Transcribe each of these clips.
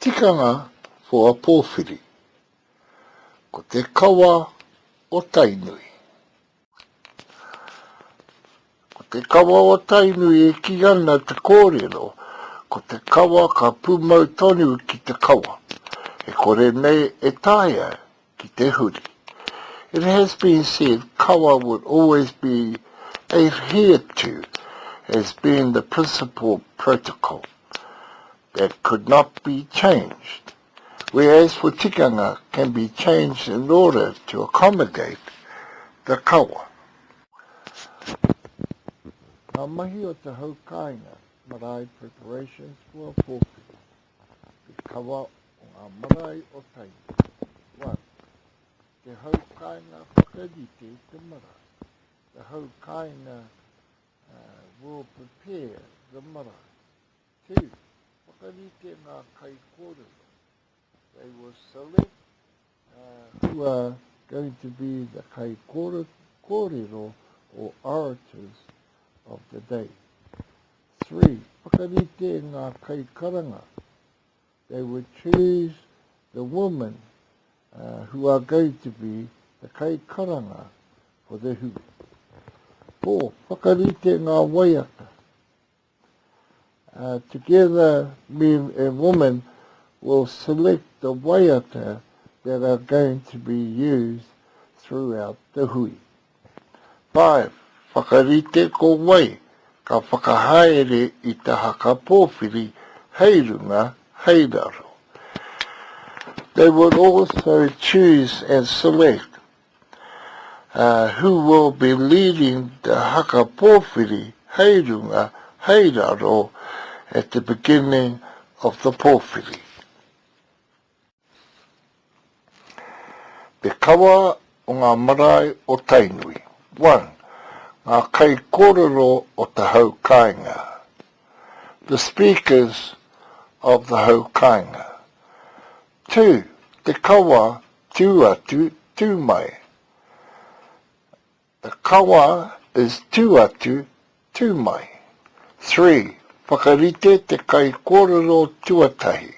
Tikanga for a pōwhiri. Ko te kawa o Tainui. Ko te kawa o Tainui e kī ana te kōrero, ko te kawa ka pūmau tonu ki te kawa, e kore nei e taea ki te huri. It has been said kawa would always be adhered to as being the principal protocol that could not be changed, whereas for tikanga can be changed in order to accommodate the kawa. Ngā mahi o te hau kāinga, marae preparations for a pōwhiri. Te kawa o ngā marae o Tainui. 1. Te hau kāinga whakarite i te marae. The hau kāinga uh, will prepare the marae. 2. Whakarite ngā kaikōrero. They will select uh, who are going to be the kaikōrero or orators of the day. 3. Whakarite ngā kaikaranga. They would choose the women uh, who are going to be the kaikaranga for the hui. 4. Whakarite ngā waiata. Uh, together, men and women will select the waiata that are going to be used throughout the hui. 5. Whakarite ko wai ka whakahaere i te haka pōwhiri hei runga, hei raro. They would also choose and select uh, who will be leading the haka pōwhiri hei runga, hei raro at the beginning of the pōwhiri. Te kawa o ngā marae o Tainui. 1. Ngā kaikōrero o te hau kāinga. The speakers of the hau kāinga. 2. Te kawa tū atu, tū mai. The kawa is tū atu, tū mai. 3. Whakarite te kaikōrero tuatahi.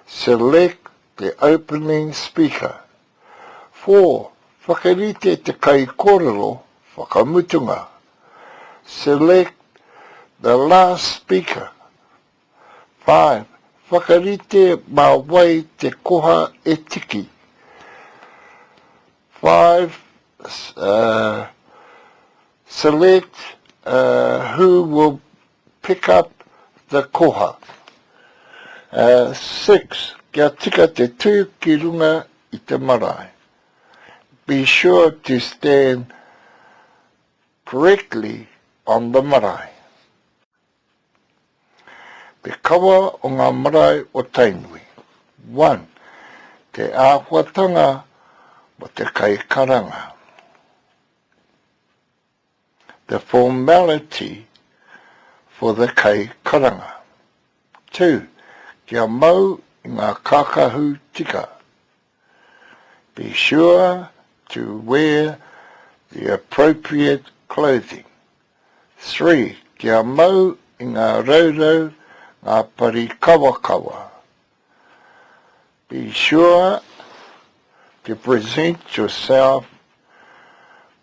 Select the opening speaker. 4. Whakarite te kaikōrero whakamutunga. Select the last speaker. 5. Whakarite mā wai te koha e tiki. 5. Uh, select uh, who will pick up the koha. Uh, 6. Kia tika te tū ki runga i te marae. Be sure to stand correctly on the marae. Te kawa o ngā marae o Tainui. 1. Te āhuatanga mo te kaikaranga. The formality for the kaikaranga. 2. Kia mau i ngā kākahu tika. Be sure to wear the appropriate clothing. 3. Kia mau i ngā raurau, ngā pari kawakawa. Be sure to present yourself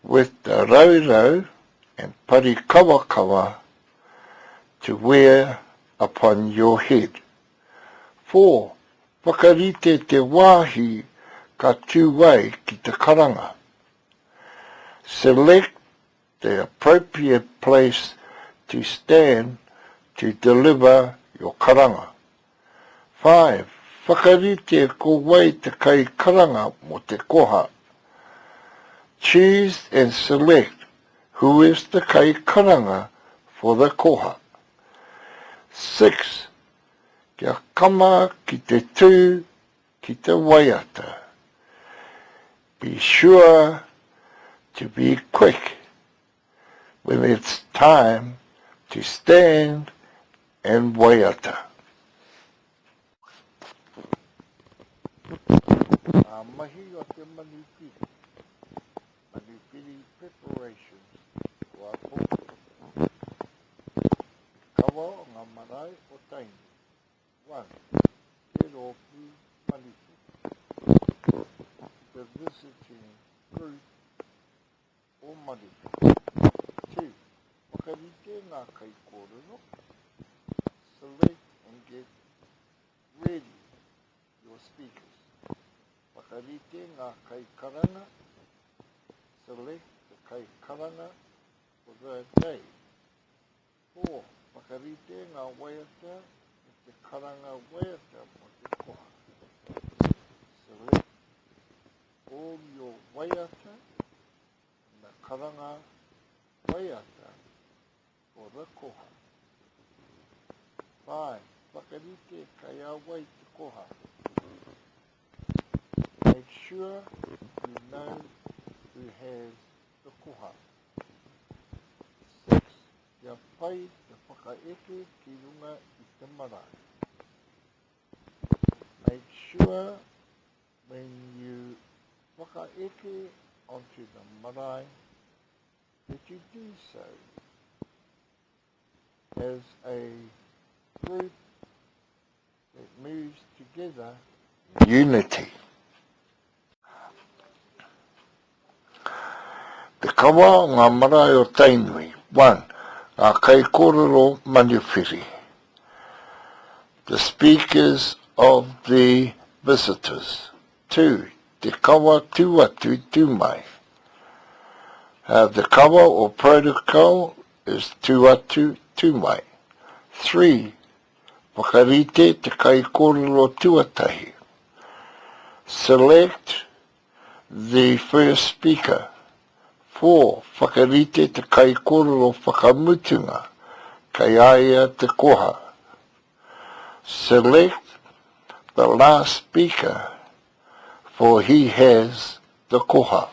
with the raurau and pari kawakawa to wear upon your head. 4. Whakarite te wāhi ka tū ai ki te karanga. Select the appropriate place to stand to deliver your karanga. 5. Whakarite ko wai te kaikaranga mō te koha. Choose and select who is the kaikaranga for the koha. 6. Kia kama ki te tū ki te waiata. Be sure to be quick when it's time to stand and waiata. Ngā mahi o te manuwhiri, Manuwhiri preparations for our pōwhiri. Te kawa o ngā marae o Tainui. 1. speakers. Whakarite ngā kaikaranga, Select the kaikaranga for the day. 4. Whakarite ngā waiata me te karanga waiata mō te koha. Select all your waiata and the karanga waiata for the koha. 5. Whakarite kei a wai te koha. Make sure you know who has the koha. 6. Kia pai te whakaeke ki runga i te marae. Make sure when you whakaeke onto the marae that you do so as a group that moves together in unity. Te kawa o ngā marae o Tainui, 1. Ngā kaikōrero manuwhiri, The speakers of the visitors, 2. Te kawa tū atu, tū mai, The kawa or protocol is tū atu, tū mai, 3. Whakarite te kaikōrero tuatahi, Select the first speaker, 4. Whakarite te kaikōrero whakamutunga, kei a ia te koha, Select the last speaker, for he has the koha.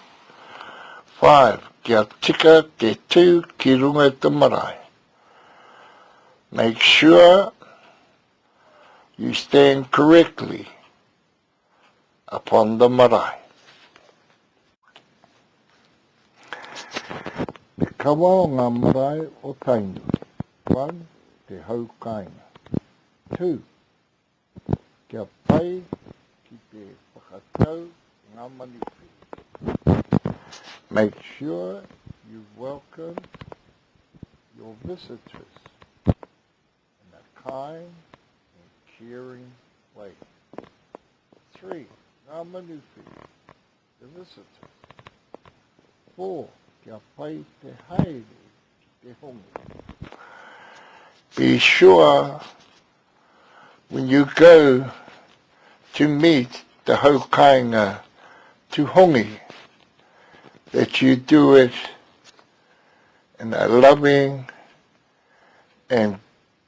5. Kia tika te tū ki runga i te marae. Make sure you stand correctly upon the marae. Te kawa o ngā marae o Tainui. 1. Te hau kāinga. 2. Kia pai ki te whakatau ngā manuwhiri. Make sure you welcome your visitors in a kind and caring way. 3. Ngā manuwhiri, the visitors. 4. Kia pai te haere ki te hongi. Be sure when you go to meet the haukainga to hongi that you do it in a loving and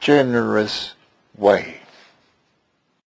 generous way.